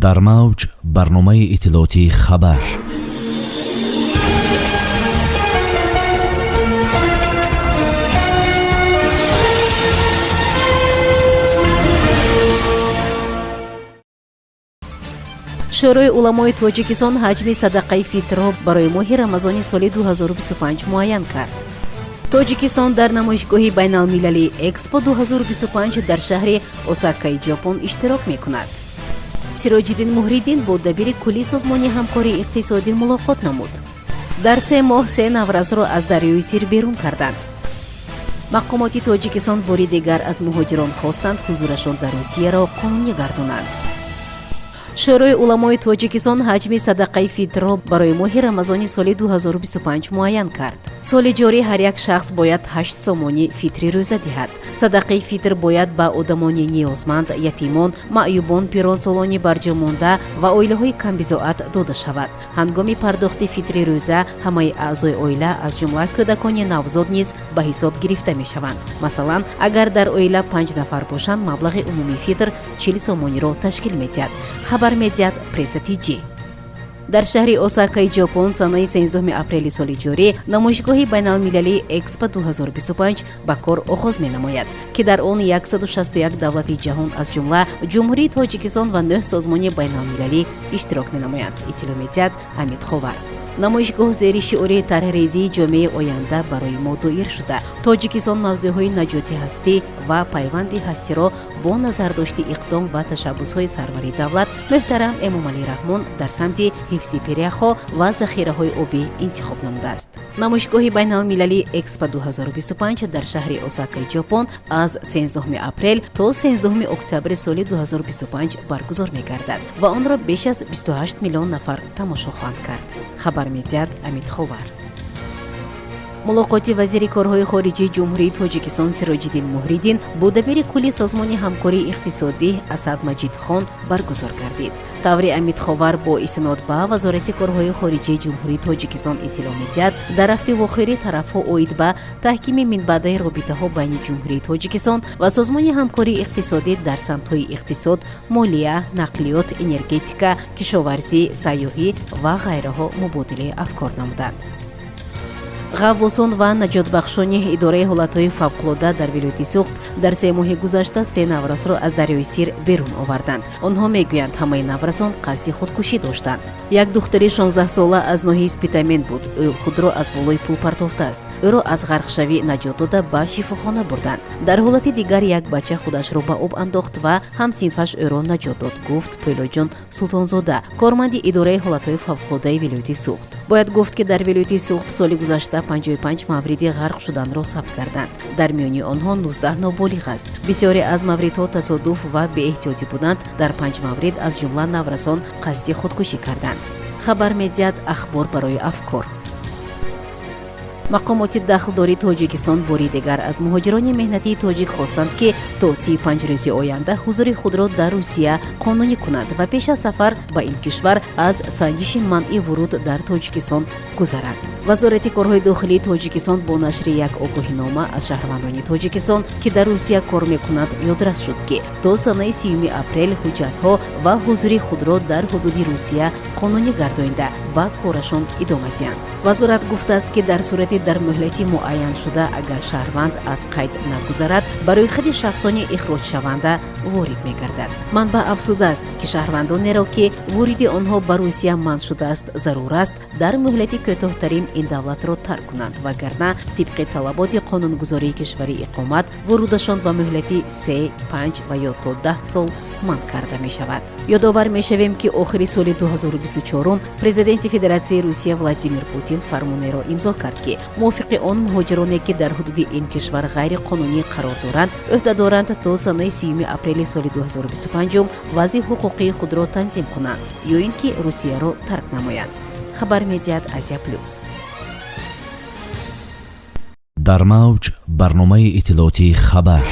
Дар мавҷ барномаи иттилоотии «Хабар». Шӯрои уламои Тоҷикистон ҳаҷми садақаи фитрро барои моҳи Рамазони соли 2025 муайян кард. Тоҷикистон дар намоишгоҳи байналмилалии Экспо 2025 дар шаҳри Осакаи Ҷопон иштирок мекунад. Сироҷиддин Муҳриддин бо дабири кулли Созмони ҳамкории иқтисодӣ мулоқот намуд. Дар 3 моҳ се наврасро аз дарёи Сир берун карданд. Мақомоти Тоҷикистон бори дигар аз муҳоҷирон хостанд, ҳузурашон дар Русияро қонунӣ гардонанд. Шӯрои уламои Тоҷикистон ҳаҷми садақаи фитрро барои моҳи Рамазони соли 2025 муайян кард. Соли ҷорӣ ҳар як шахс бояд 8 сомонӣ фитри рӯза диҳад. Садақаи фитр бояд ба одамони ниёзманд, ятимон, маъюбон, пиронсолони барҷомонда ва оилаҳои камбизоат дода шавад. Ҳангоми пардохти фитри рӯза ҳамаи аъзои оила, аз ҷумла кӯдакони навзод низ ба ҳисоб гирифта мешаванд. Масалан, агар дар оила панҷ нафар бошанд, маблағи умумии фитр 40 сомониро ташкил медиҳад, хабар медиҳад Пресса Тҷ. Дар шаҳри Осакаи Ҷопон санаи 13 апрели соли ҷорӣ намоишгоҳи байналмилалии Экспо 2025 ба кор оғоз менамояд, ки дар он 161 давлати ҷаҳон, аз ҷумла Ҷумҳурии Тоҷикистон ва нӯҳ созмони байналмилалӣ иштирок менамоянд, иттилоъ медиҳад Амид Ховар. Намоишгоҳ зери шиори «Тарҳрезии ҷомеаи оянда барои мо» доир шуда, Тоҷикистон мавзӯъҳои наҷоти ҳастӣ ва пайванди ҳастиро бо назардошти иқдом ва ташаббусҳои сарвари давлат муҳтарам Эмомалӣ Раҳмон дар самти ҳифзи пиряхҳо ва захираҳои обӣ интихоб намудааст. Намоишгоҳи байналмилалии Экспо 2025 дар шаҳри Осакаи Ҷопон аз 13 апрел то 13 октябри соли 2025 баргузор мегардад ва онро беш аз 28 миллион нафар тамошо хоҳанд кард, хабар медиҳад Амид Ховар. Мулоқоти вазири корҳои хориҷии Ҷумҳурии Тоҷикистон Сироҷиддин Муҳриддин бо дабири кулли Созмони ҳамкории иқтисодӣ Асад Маҷидхон баргузор гардид. Тавре Амид Ховар бо истинод ба Вазорати корҳои хориҷии Ҷумҳурии Тоҷикистон иттилоъ медиҳад, дар рафти вохӯрӣ тарафҳо оид ба таҳкими минбаъдаи робитаҳо байни Ҷумҳурии Тоҷикистон ва Созмони ҳамкории иқтисодӣ дар самтҳои иқтисод, молия, нақлиёт, энергетика, кишоварзӣ, сайёҳӣ ва ғайраҳо мубодилаи афкор намуданд. Ғаввосон ва наҷотбахшони Идораи ҳолатҳои фавқулода дар вилояти Суғд дар 3 моҳи гузашта се наврасро аз дарёи Сир берун оварданд. Онҳо мегӯянд, ҳамаи наврасон қасди худкушӣ доштанд. Як духтари 16сола аз ноҳияи Спитамен буд. Ӯ худро аз болои пул партофтааст. Ӯро аз ғарқшавӣ наҷот дода, ба шифохона бурданд. Дар ҳолати дигар як бача худашро ба об андохт ва ҳамсинфаш ӯро наҷот дод, гуфт Пӯлоҷон Султонзода, корманди Идораи ҳолатҳои фавқулодаи вилояти Суғд. Бояд гуфт, ки дар вилояти Суғд соли гузашта 55 мавриди ғарқ шуданро сабт карданд. Дар миёни онҳо 19 ноболиғ аст. Бисёре аз мавридҳо тасодуф ва беэҳтиётӣ буданд. Дар панҷ маврид, аз ҷумла наврасон, қасди худкушӣ карданд, хабар медиҳад Ахбор барои афкор. Мақомоти дахлдори Тоҷикистон бори дигар аз муҳоҷирони меҳнатии тоҷик хостанд, ки то 35 рӯзи оянда ҳузури худро дар Русия қонунӣ кунанд ва пеш аз сафар ба ин кишвар аз санҷиши манъи вуруд дар Тоҷикистон гузаранд. Вазорати корҳои дохилии Тоҷикистон бо нашри як огоҳинома аз шаҳрвандони Тоҷикистон, ки дар Русия кор мекунанд, ёдрас шуд, ки то санаи 30 апрел ҳуҷҷатҳо ва ҳузури худро дар ҳудуди Русия қонунӣ гардонида, ба корашон идома диҳанд. Вазорат гуфтааст, ки дар сурати дар муҳлати муайяншуда агар шаҳрванд аз қайд нагузарад, ба рӯйхати шахсони ихроҷшаванда ворид мегардад. Манбаъ афзудааст, ки шаҳрвандонеро, ки вориди онҳо ба Русия манъ шудааст, зарур аст дар муҳлати кӯтоҳтарин ин давлатро тарк кунанд, вагарна тибқи талаботи қонунгузории кишвари иқомат вурудашон ба муҳлати 3, 5 ва ё то 10 сол манъ карда мешавад. Ёдовар мешавем, ки охири соли 2024 президенти Федератсияи Русия Владимир Путин фармонеро имзо кард, ки мувофиқи он муҳоҷироне, ки дар ҳудуди ин кишвар ғайриқонунӣ қарор доранд, ӯҳдадоранд то санаи 30 апрели соли 2025 вазъи ҳуқуқии худро танзим кунанд ё ин ки Русияро тарк намоянд, хабар медиҳад Азия Плюс. Дар мавҷ барномаи иттилоотии «Хабар».